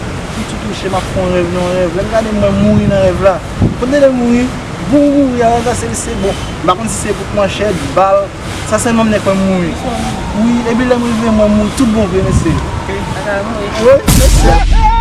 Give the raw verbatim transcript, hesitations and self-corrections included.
M tou touche, m ap fè yon rèv nan yon rèv. Lè m gade, m wè m mouri nan rèv la. Kote lè m mouri, bon, m mouri a rèv la, se, se bon. M pa konn si se kout manchèt, bal. Sa sèlman m nèk wè m mouri. Wi, epi lè m rive, m wè m mouri tout bon vre, mesye. Wi, mesye.